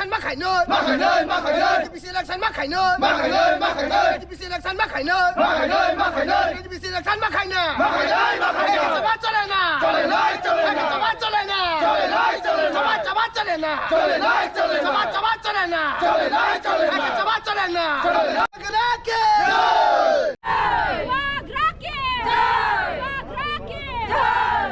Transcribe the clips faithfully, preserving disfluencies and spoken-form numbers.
Ma khainoi, ma khainoi, ma khainoi. A D P C election ma khainoi, ma khainoi, ma khainoi. A D P C election ma khainoi, ma khainoi, ma khainoi. A D P C election ma khainoi, ma khainoi, ma khainoi. Chaba chole na. Chole nai, chole na. Chaba chole na. Chole nai, chole na. Chaba, chaba chole na. Chole nai, chole na. Chaba, chaba chole na. Chole nai, chole na. Chaba chole na. Chole nai. Bubagra ki. Jai. Bubagra ki. Jai. Bubagra ki. Jai.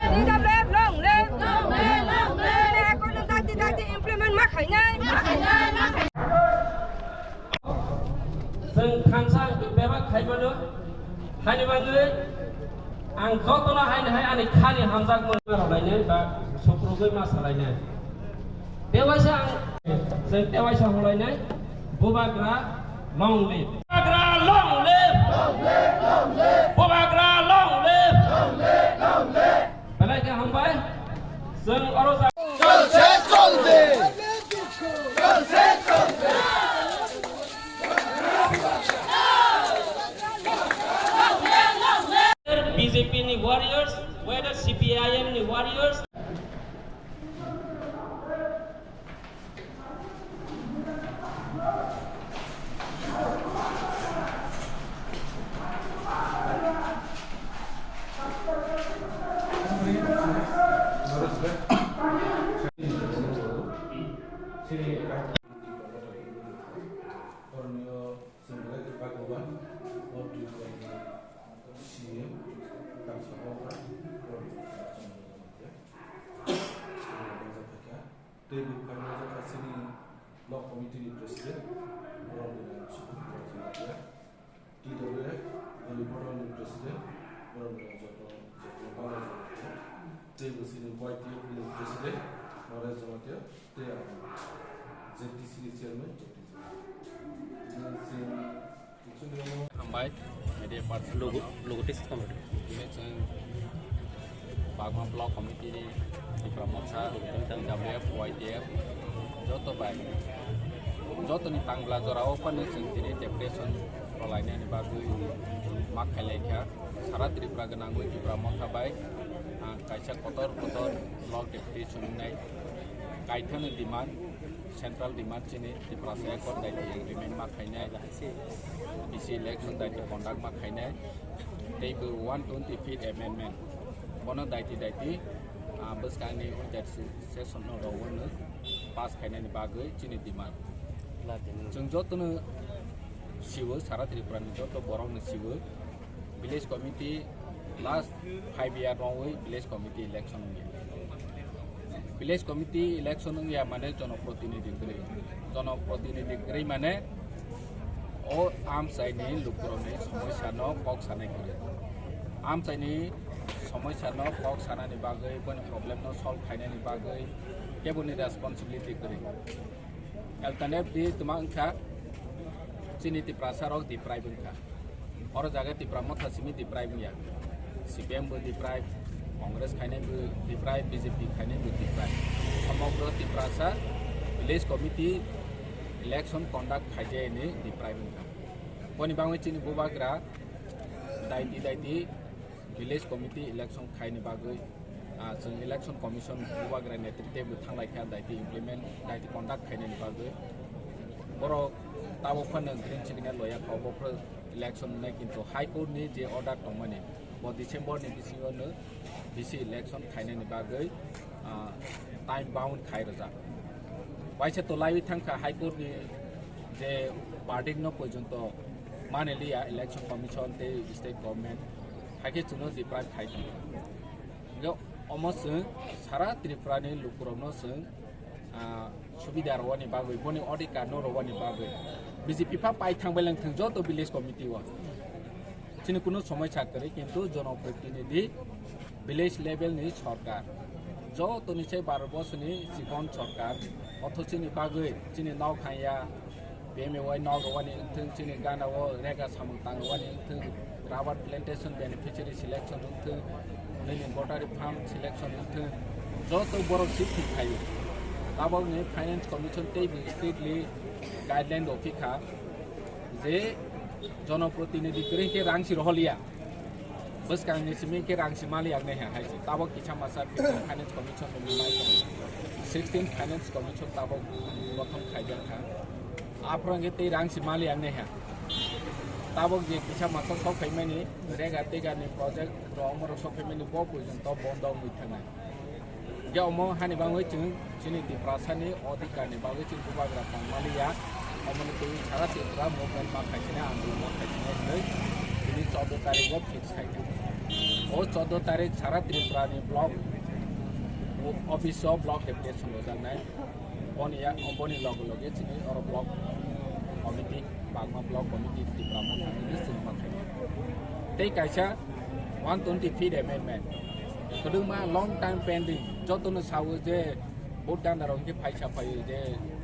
T W F long live! Long live! Long live! Chini haikor no dakti dakti implement ma khainai. Ma khainai, ma khainai. Chwng thansa bebak khaimano, haini bagwi ang jotono haini hai ani khani hamjakmung rwlainai ba sukrubwi ma salainai. Tewaisa ang, chwng tewaisa holainai, Bubagra long live. Bubagra long live. Bubagra long live. Belai khe hambai. Chwng oro ja- Chol se cholbe. Chol se cholbe. B J P ni warriors, whether C P I M ni warriors, Tei buphang no jotha chini nok committee ni president, borok ni nang subu borok ni natia. T W F, Goli Bodol ni president, borok ni nang joto, joto bala joto. Tei bo chini Y T F ni president, Naresh Jamatia, tei ang Z T C ni chairman, Jagdish Jamatia. Hambai, media person. Logo, logo text kamar. Tini chwng Bagma Block Committee ni Tipra Motha, T W F, Y T F, joto bai, joto ni tangla jora o phano chwng tini deputation rwlainani bagwi ma khailai kha. Sara Tripura gwnangwi Tipra Motha bai, ah, kaisa kotor kotor block deputation wngnai. Kaithano demand, central demand chini Tiprasa Accord daiti agreement ma khainai, B C election daiti conduct ma khainai, tei bo one twenty fifth amendment bono daiti daiti, ah, bwskangni winter se-, session no rogwino pass khainani bagwi chini demand. Chwng jotono siwo, sara Tripura ni joto borok no siwo, village committee last five year rogwi village committee election wngya. Village committee election wngya mane jonoprotinidhi kwrwi. Jonoprotinidhi kwrwi mane o amchaini lukurokni somosya no kok sanai kwrwi. Amchaini somosya no kok sanani bagwi, boni problem no solve khainani bagwi keboni responsibility kwrwi. Alternate di twma wngkha, chini Tiprasa rok deprive wngkha. Oro jaga Tipra Motha simi deprive wngya. C P M bo deprive, Congress khainai bo deprive, B J P khainai bo deprive. Somogro Tiprasa village committee election conduct khaijayani deprive wngkha. Boni bagwi chini bubagra daiti daiti village committee election khaini bagwi, ah, chwng election commission bubagra netritwe bo thanglai kha daiti implement, daiti conduct khainani bagwi. Borok tabok phano green signal loya kha, obo phano election wngnai, kintu High Court ni je order tongmani, bo December ni bisingo no B C election khainani bagwi, ah, time bound khai rwjak. Waisa to laiwi thangkha High Court ni je verdict no porjonto maniliya election commission tei state government, haikhe chwngno deprive khai tongkha. Hingkhe omo chwng sara Tripura ni lukurokno chwng, ah, subida rwani bagwi, boni odhikar no rwani bagwi B J P pha pai thangbai lang thwng joto village committee o. Chini kunu somosya kwrwi, kintu jonoprotinidhi village level ni sorkar, jotoni se baro bosoni chikon sorkar, othochini bagwi chini nok hanya, P M A Y nok rwani wngthwng, chini gana o rega samung tang rwani wngthwng, rubber plantation beneficiary selection wngthwng, nini bottery farm selection wngthwng, joto borok sik thik khaio. Tabokni Finance Commission tei bo strictly guideline rok phikha je jonoprotinidhi kwrwi khe rang si roholiya. Bwskangni simi khe rang si maliya wngnai hai se. Tabok kisa masa Finance Commission ni nai tong. Sixteen Finance Commission tabok gothon khaijak kha. Aphuru hwnkhe tei rang si mali ang naiha. Tabok je kisa masa sok phaimani rega tega ni project rok omorok sok phaimani bo poijon to bondo wngwi thangnai. Hwnkhe omo hani bagwi chwng chini Tiprasa ni odhikar ni bagwi chwng bubagra tong maliya. Omoni twi sara Tripura movement ma khaisina andolon ma khaisina hinwi tini chordo tarik o fix khaikha. O chordo tarik sara Tripura ni block office o block deputation rojaknai. Boni ya, boni loge loge chini oro block committee, Bagma block committee Tipra Motha ni chwng ma khaikha. Tei kaisa one twenty fifth amendment. Kwdwkma long time pending. Jotono sawo je vote ganda rok hwnkhe phaisa phaio je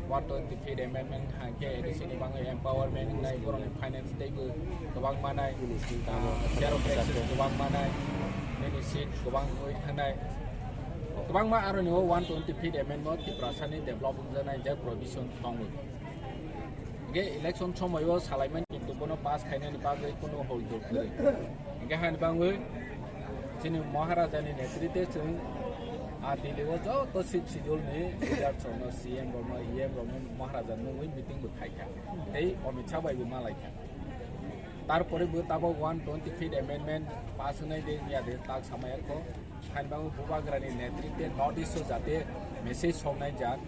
one twenty fifth amendment hwnkhe A D C ni bagwi empowerment wngnai, borokni finance teibo kwbang manai, ah, zero taxes kwbang manai, nini seat kwbang wi thanai. Kwbangma aroni o one twenty fifth amendment Tiprasa ni develop wngjaknai je provision tongo. Hingke election somoyo salaimani kintu bono pass khainani bagwi kuno hol dor kwrwi. Hingke hani bagwi chini Maharaja ni netrite chwng a Delhi o joto sixth schedule ni leader rokno, C M rokno, E M rokno Maharaja nungwi meeting bo khaikha. Tei Amit Shah bai bo malaikha. Tarpore bo tabok one twenty fifth amendment pass wngnai de wngya de tak samaya kho. Hani bagwi bubagrani netrite North East o jate message soknai jak,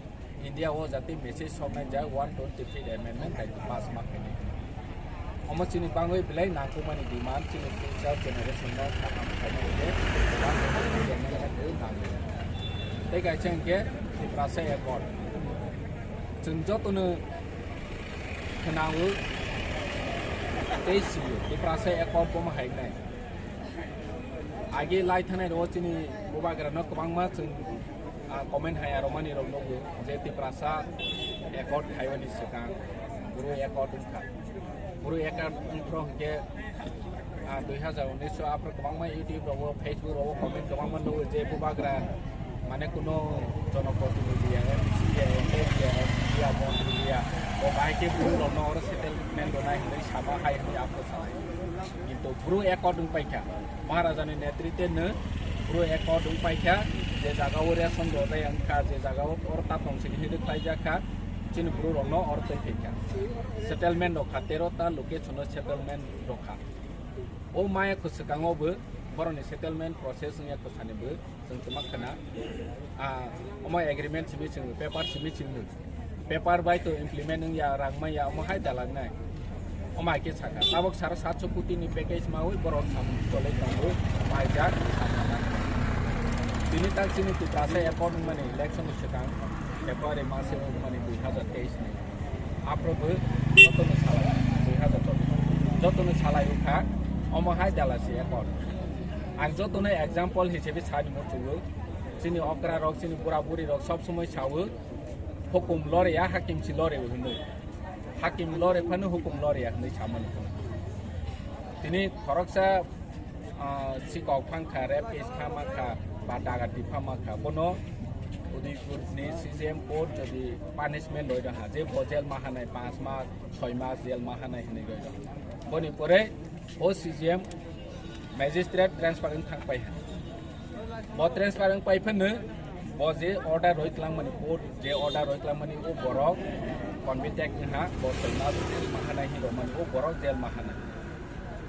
India o jate message soknai jak one twenty fifth amendment hai pass ma khainai. Omo chini bagwi belai nangkukmani demand, chini future generation no kaham khainai hwnkhe one twenty fifth amendment twi nango. Tei kaisa hwnkhe Tiprasa Accord. Chwng jotono khwnao tei sio Tiprasa Accord bomo hai wngnai. Agi lai thanai rw chini bubagra no kwbangma chwng, ah, comment hai aromani rok nugo je Tiprasa Accord khaiyani swkang Bru Accord wngkha. Bru Accord wngphru hwnkhe, ah, dui hazar unis o aphru kwbangma YouTube rogo, Facebook rogo comment kwbangma nugo je bubagra mane kuno jonoprotinidhi ya, M C ya, M L A ya, M P ya, montri ya, o bahai khe Bru rokno oro settlement rwnai hwnwi sama hai hwnwi aphru salai. Kintu Bru Accord wng paikha. Maharajani netrite no Bru Accord wng paikha, je jaga o ration rojai wngkha, je jaga o oro ta tong sini hiri khlaijak kha, chini Bru rokno oro twi phaikha. Settlement rok kha, tero ta location o settlement rok kha. O maya kwswkango bo borokni settlement process wngya kwsani bo. Chwng kwma khwna, ah, omo agreement simi chwng, paper simi chwng, paper bai to implement wngya, rang manya, omo hai dalangnai. Omo hai khe sakha, tabok sara satso koti ni package maui borok samung cholai tongo, maijak sakha. Tini tak chini Tiprasa accord wngmani election ni swkang February mas o wngmani dui hazar teis ni. Aphuru bo jotono salai, dui hazar chobbish. Jotono salai wngkha, omo hai dalasi accord. Ang jotono example hisabe sani muchungo, chini okra rok, chini bura buri rok sob somoi sao, hukum loreya, hakim si lore hwnwi. Hakim lore phano hukum loreya hwnwi samani. Tini khoroksa, ah, sikok phangkha, rape case pha mankha, ba dagati pha mankha, bono Udaipur ni C J M court jodi punishment roi rokha, je bo jail ma hanai panch mas, soi mas jail ma hanai hwnwi roi rokha. Boni pore o C J M magistrate transfer wng thang pai ha. Bo transfer wng pai phano bo je order roi twlangmani, court je order roi twlangmani, o borok convict wngha, bo soi mas jail ma hanai hinwi rwmani, o borok jail ma hanai.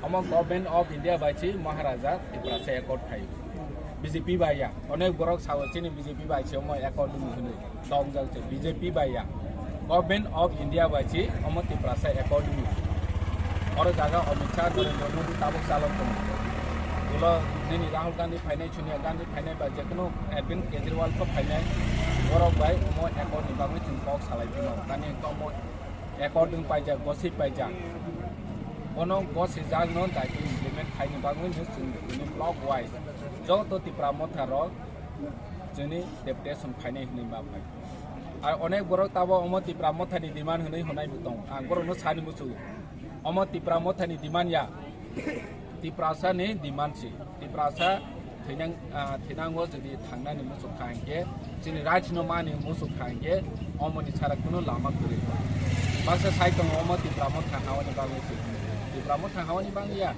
Omo Government of India bai si Maharaja Tiprasa accord khai. B J P bai ya. Onek borok sao chini B J P bai se omo accord wng hwnwi. Tongjak se B J P bai ya. Government of India bai si omo Tiprasa accord wng. Oro jaga Amit Shah, Narendra Modi tabuk chalok tongo. Ulo nini Rahul Gandhi phainai, Sonia Gandhi phainai ba jekono Arvind Kejriwal kho phainai. Borok bai omo accord ni bagwi chwng kok salai phano. Tani omo accord wng paijak, gosi paijak. Bono gosi jak no daiti implement khaini bagwi no chwng tini block wise joto Tipra Motha rok chini deputation khainai hinwi ma phai. Ar onek borok tabo omo Tipra Motha ni demand hinwi honai bo tong. Ang borok no sani muchungo. Omo Tipra Motha ni demand ya. Tiprasa ni demand si. Tiprasa thinang, ah, thinango jodi thangnani muchuk kha hwnkhe, chini rights no mani muchuk kha hwnkhe, omoni sara kuno lama kwrwi. Baksa sai tongo omo Tipra Motha hawani bagwi si. Tipra Motha hawani bagwi ya.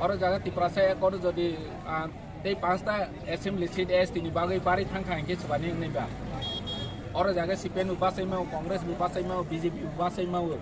Oro jaga Tiprasa accord jodi, ah, Tei panchta assembly seat S T ni bagwi barwi thangkha hinkhe swkani wngnai ba. Oro jaga C P M bo bachai mao, Congress bo bachai mao, B J P bo bachai mao.